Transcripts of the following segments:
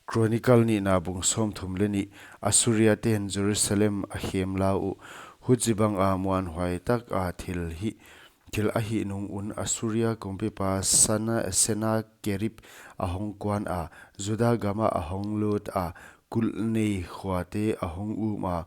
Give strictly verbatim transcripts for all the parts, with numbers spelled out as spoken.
Chronicle nihna bung sawmthum leh nih. Assuria ten Jerusalem a khem la uh. Huchibanga muanhuai taka thil hi, thil a hih nung un Assuria kumpipa Sana-, Sennacherib a hong kuan a, Juda gama a hong lut a, kulh nei khuate a hong um a,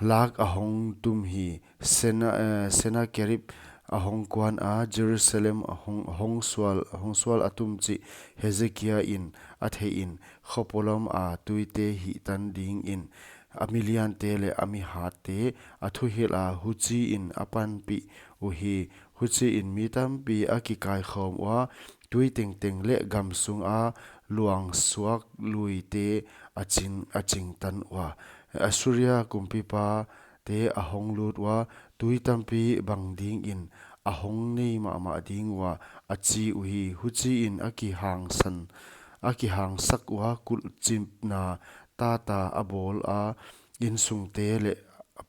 lak a hong tum hi. Sena-, eh, Sennacherib a hong kuan a, Jerusalem a hong, hong sual, hong sual a tum chih Hezekia in a theihin, khopolam a tuite hihtan dingin a miliante leh a mihatte a thuhilh a, huchiin a panpih uhi. Huchiin mi tampi a kikaikhawm ua, tui tengteng leh gam sunga luang suak luite a ching, a chingtan ua. Assuria kumpipate a hong lut ua, tui tampi bang dingin a hong nei mahmah ding ua, a chi uhi. Huchiin a kihangsan, a kihangsak ua, kulh chimna tata a bawl a, insungte leh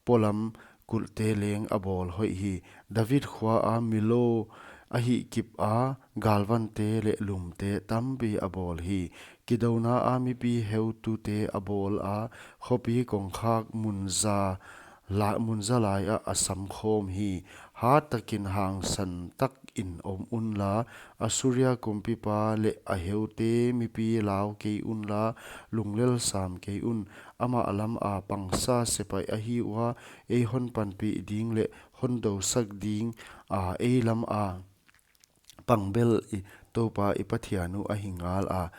polam kulhte leng a bawl hoih hi. David khua a Millo a hihkip a, galvante leh lumte tampi a bawl hi. Kidona a mipi heutute a bawl a, khopi kongkhak mun za la-, mun za lai ah a samkhawm hi. Hat takin hangsan takin om unla, Assuria kumpipa leh a heute mipi lau kei unla, lunglel sam kei un. Amah lam a pangsa sepaih ahi ua, ei hon panpih ding leh hon dousak ding a, ei lam a pang bel i Toupa i Pathian uh ahi ngal a,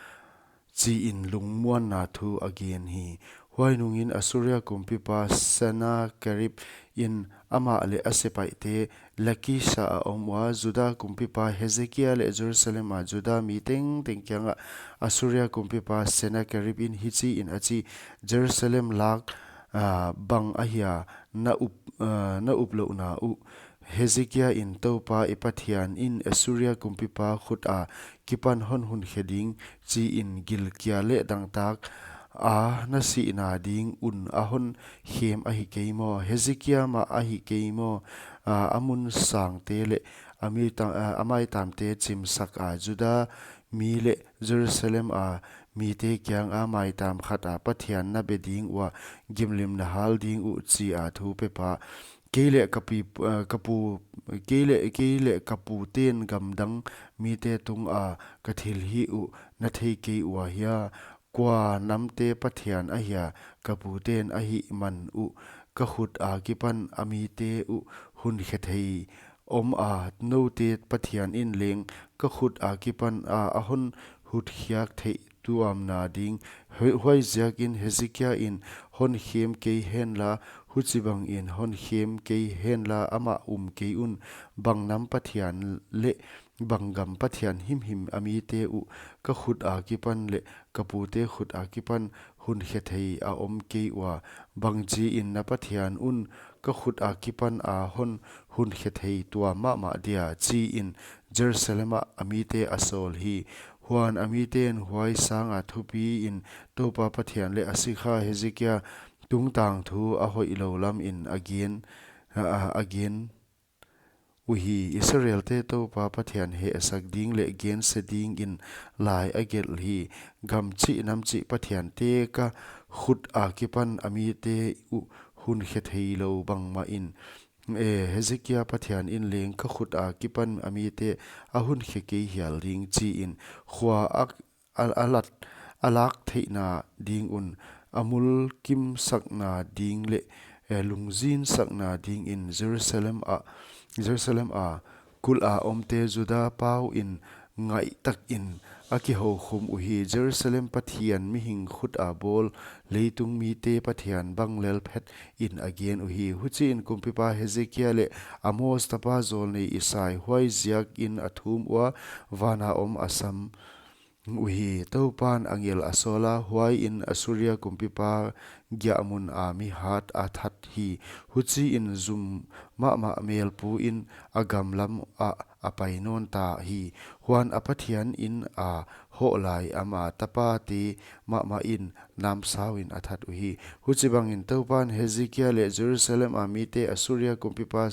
chiin lungmuanna thu a gen hi. Huai nungin Assuria kumpipa Sennacherib in amah leh a sepaihte Lachish a om ua, Juda kumpipa Hezekia leh Jerusalem a Juda mi tengteng kiangah Assuria kumpipa Sennacherib in hichiin a chi, Jerusalem lak, ah, bang ahia na up, ah, na uplouhna uh Hezekia in Toupa i Pathian in Assuria kumpipa khut akipan hon hunkhe ding chiin gilkial leh dangtak a na sihna ding un a hon khem ahi kei maw? Hezekia mah ahi kei maw? A, a mun sangte leh a mi ta-, a, a maitamte chimsak a, Juda mi leh Jerusalem a mite kianga maitam khat a Pathian na be ding ua, gimlim na hal ding uh chi a thu pepa. Kei leh ka pi-, eh, ka pu, kei leh, kei leh ka puten gamdang mite tunga ka thilhih uh na thei kei ua hia? Kua namte Pathian ahia ka puten a hihman uh ka khut akipan a mite uh hunkhe thei om a, noute Pathian in leng ka khut akipan a, a hon hutkhiak theih tuamna ding. Hu-, huaiziakin Hezekia in hon khem kei henla, huchibangin hon khem kei henla, amah um kei un. Bang nam Pathian leh bang gam Pathian himhim a mite uh ka khut akipan leh ka pute khut akipan hunkhe thei a om kei ua? Bangchiin na Pathian un ka khut akipan a hon hunkhe thei tuam mahmah dia, chiin Jerusalem ah a mite a sawl hi. Huan a miten huai sanga thupiin Toupa Pathian leh a sikha Hezekia tungtang thu a hoihlou lamin a gen, a, a, a gen uhi. Israelte Toupa Pathian hehsak ding leh gense dingin lai a gelh hi. Gam chih nam chih pathiante ka khut akipan a mite uh hunkhe theilou bangmahin, eh, Hezekia Pathian in leng ka khut akipan a mite a hunkhe kei hial ding chiin, khua a, a, a lat, a lak theihna ding un, a mulkimsakna ding leh, eh, lungzinsakna dingin Jerusalem ah, Jerusalem a kulh a omte Juda pauin ngaihtakin a kihoukhum uhi. Jerusalem Pathian mihing khut a bawl leitung mite Pathian bang lel phetin a gen uhi. Huchiin kumpipa Hezekia leh Amoz tapa zawlnei Isai huaiziakin a thum ua, vana om a sam uhi. Toupan angel a sawla, huaiin Assuria kumpipa giahmun a mi hat a that hi. Huchiin zum mahmah melpuin a gamlam ah a pai nawn ta hi. Huan a Pathian in a hoh lai ama tapate mahmahin namsauin a that uhi. Huchibangin Toupan Hezekia leh Jerusalem a mite Assuria kumpipa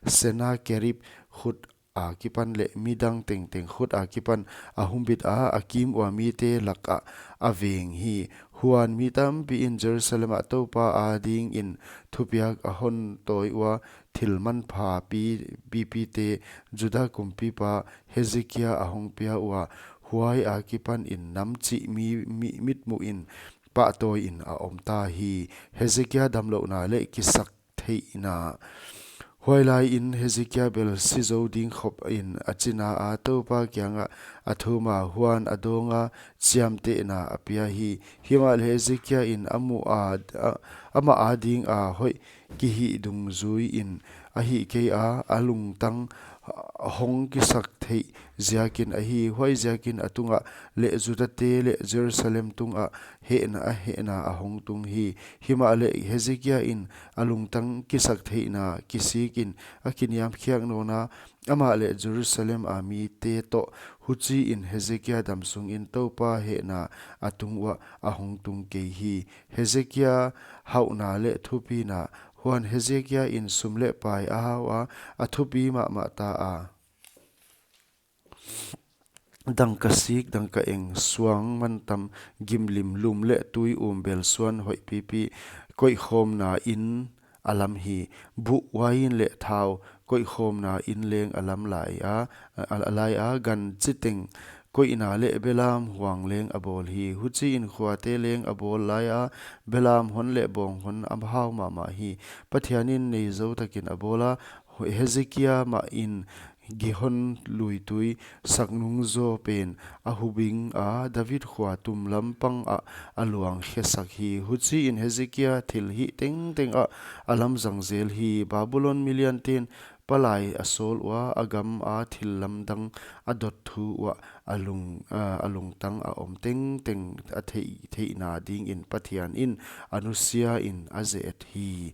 Sennacherib khut akipan leh midang tengteng khut akipan a humbit a, a kim ua mite lakah a veng hi. Huan mi tampi in Jerusalem ah Toupa ading in thupiak a hon tawi ua, thil manpha pi, pipite Juda kumpipa Hezekia a hong pia ua, huai akipan in nam chih mi, mi mitmuh in pahtawi in a om ta hi. Hezekia damlouhna leh kisak theihna. Huailai in Hezekia bel si zou ding khop in a china a Toupa kiangah a thum a, huan a dawng a, chiamtehna a pia hi. Himahleh Hezekia in a mu a, a, amah ading a hoih kihih dungzui in a hih kei a, a lungtang hong kisak theih ziakin ahi. Huaiziakin a tungah leh Judate leh Jerusalem tungah hehna, a hehna a hong tung hi. Himahleh Hezekia in a lungtang kisak theihna kisik in a kiniamkhiak nawn a, amah leh Jerusalem a mite toh. Huchiin Hezekia damsung in Toupa hehna a tung uah a hong tung kei hi. Hezekia hauhna leh thupina. Huan Hezekia in sum leh pai a hau a, a thupi mahmah ta a. Dangka sik, dangka eng, suang mantam, gimlim, lum leh tui um, belsuan hoih pipi, koihkhawmna in a lam hi. Buh, uain leh thau koihkhawmna in leng a lam lai a, a, a lai a, gan chiteng koihna leh belam huang leng a bawl hi. Huchiin khuate leng a bawl lai a, belam hon leh bawng hon a hau mahmah hi. Pathian in neizou takin a bawl a, Hezekia mah in Gihon luitui saknung zaw pen a hubing a, David khua tum lampang ah a luang khesak hi. Huchiin Hezekia thilhih tengteng ah a lamzang zel hi. Babulon milianten palai a sawl ua, a gam a thil lamdang a dot thu uah a lung, a, a lungtang a om tengteng a theih, theihna dingin Pathian in a nusia in a ze et hi.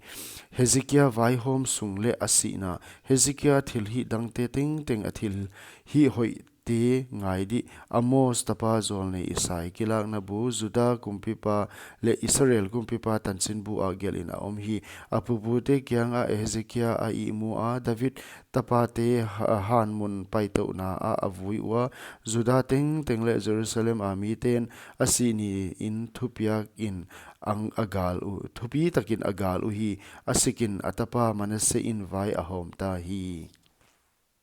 Hezekia vaihawm sung leh a sihna. Hezekia thilhih dangte tengteng, a thilhih hoihte ngai dih. Amos tapa zawlnei Isai kilakna bu, Juda kumpipa leh Israel kumpipa tanchinbu ah gelh in a om hi. A pupute kiangah Hezekia a ihmu a, David tapate ha-, hanmun paitouhna ah a vui ua, Juda tengteng leh Jerusalem a miten a sih niin thupiak in ang a gal u, thupi takin a gal uhi. A sikin a tapa Manasseh in vai a hawm ta hi.